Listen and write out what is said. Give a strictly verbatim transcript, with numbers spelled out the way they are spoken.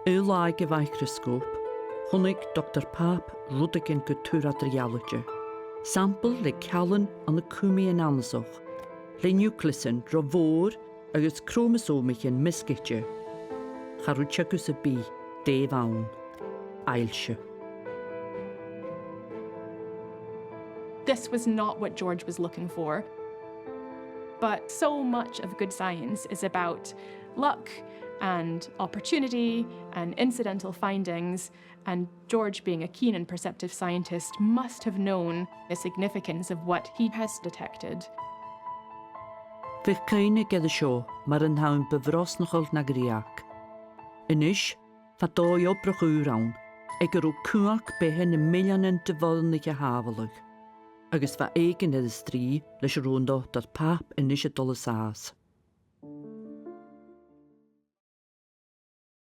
Aon latha aig a' mhicreasgop, chunnaic Doctor Papp rudeigin gu tur eadar-dhealaichte. Sampall le ceallan ann an cumaidhean annasach, le niùcleusan ro mhòr agus cromosomaichean measgaichte. Cha robh teagamh sam bith dè bh' ann. Aillse. This was not what George was looking for. But so much of good science is about luck and opportunity and incidental findings, and George, being a keen and perceptive scientist, must have known the significance of what he has detected. Bhiodh cuimhne aige air seo mar an t-àm bu bhrosnachail na ghrèig. A-nis, bha dòigh-obrach ùr ann, aig an robh cumhachd beatha na milleanan de bhoireannaich a shàbhaladh, agus bha èiginn air a strì leis an robh an Doctor Papp a-nis a' dol an sàs.